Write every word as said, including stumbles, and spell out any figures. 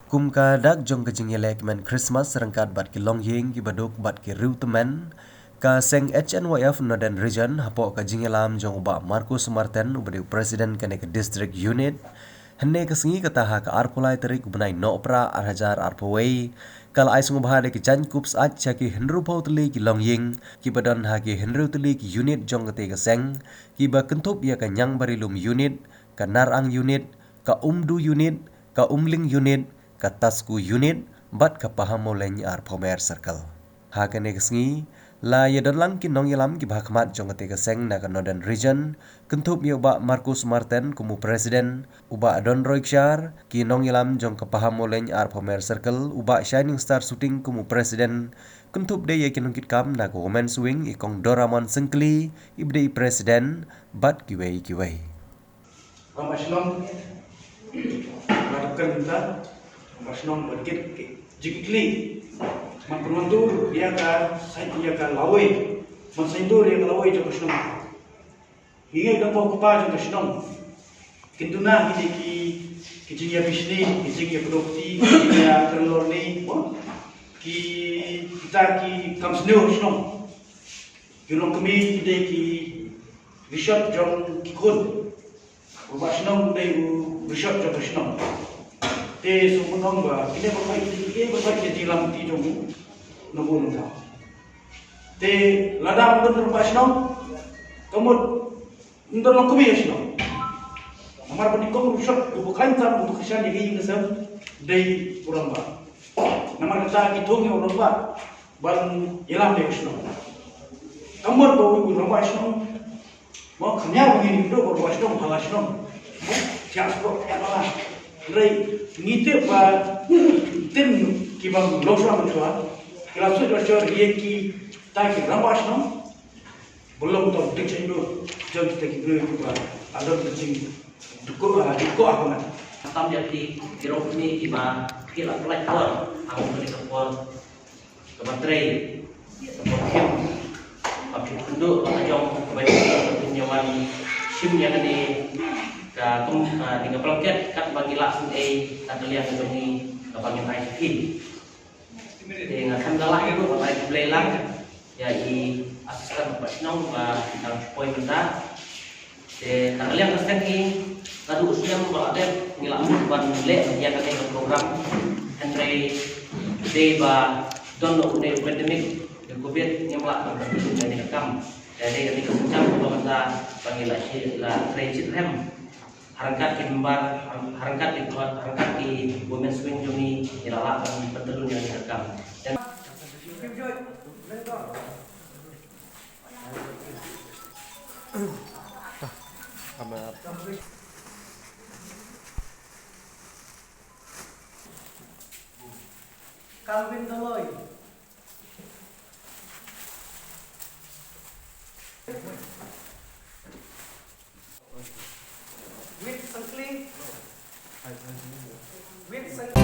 Kum ka dak jong ka jingïaleh kmen Christmas ryngkat bad ki longïing kiba duk bad ki riewtymmen, ka seng H N Y F Northern Region hapoh ka jingïalam jong u Bah Marcus Marten uba dei u President kane ka District Unit, hynne ka sngi kata ha ka arphew lai tarik u bnai Nohprah ar hajar arphew wei, ka la ai sngewbha da ki jaiñkup syaid sha ki hynriewphew tylli ki longïing kiba don ha ki hynriew tylli ki unit jong katei ka seng, kiba kynthup ïa ka Ñiangbarilum Unit, ka Narang Unit, ka Umdu Unit, ka Umling Unit, ka Tasku Unit bad ka Pahammawlein Arphew Mer Circle. Ha kane ka sngi la ïadon lang ki nongïalam kiba ha khmat jong katei ka seng na ka Northern Region, kynthup ïa u Bah Marcus Marten kum u President, u Bah Don Roy Ksar, ki nongïalam jong ka Pahammawlein Arphew Mer Circle, u Bah Shining Star Suting kum u President, kynthup de ïa ki nongkitkam na ka Women's Wing, i Kong Doramon Syngkli iba dei i President bad kiwei kiwei. Rangbah shnong, ba dep kren mynta, rangbah shnong ba kit ki jingkitkhlieh. Man pynwandur ïa ka, ïa ka lawei, man saiñdur ïa ka lawei jong ka shnong. Ngi ngeit ba u kpa jong ka shnong kin duna kine ki, ki jingïabishni, ki jingïakynduh kti, ki jingïakynlorni, mo? Ki, kita ki kam sniew shnong. Ki longkmie ki dei ki rishot jong ki khun. U rangbah shnong u dei u rishot jong ka shnong. Te sngewbha ba kine baroh ki, kine baroh ki jingïalam kti jong u na bun na bun. Te lada ym don rangbah shnong, ka mut ym don longkmie shnong. Namar ba nyngkong u rishot uba khlaiñ tam, uba kyrshan ïa ka ïing ka sem, dei u rangbah. Namar kata ki thung ïa u rangbah ban ïalam ïa ka shnong. Ka mut ba u rangbah shnong, mo, kham ïa ba ngin ïoh ba u rangbah shnong ha la shnong, mo, thiah stroh thiah mala. Hynrei ngi tip ba tin ki bym long shuwa mynshuwa ki la shu jor jor ïa kita ki rangbah shnong ba long tang ding saiñdur jong kita ki briew kiba la don ka jingdukut, ah, dukut ha khmat. Tam ïa ki, ki longkmie kiba ki la pynlait por ha kane ka por kaba trei, kaba khim, kaba khim kynduh, kaba jong, kaba jong, kaba kin ïa wan shim ïa kane ka kum, ah, kane ka blanket, katba ngi lah sngewthuh, ka liang ka jong ngi, kaba ngin ai sha ki. Te nga khlem da lah ïa u, ban ai khublei lang ïa i assistant rangbah shnong ba dang shu poi mynta. Te na ka liang ka seng ngi, naduh u snem ba la dep ngi la mut ban leh ïa kane ka program. Hynrei dei ba don u ne u pandemic, u covid, ngim lah ban pynlong kane ka kam. Te dei kane ka synshar ba mynta ba ngi la shi-, la trei shitrhem. Ha ryngkat ki member, ha ryngkat ki, ha ryngkat ki Women's Wing jong ngi, ngi la lah ban pyntyllun ïa kane ka kam. Te Calvin Doloi. Wit Sangkli. Wit Sangkli.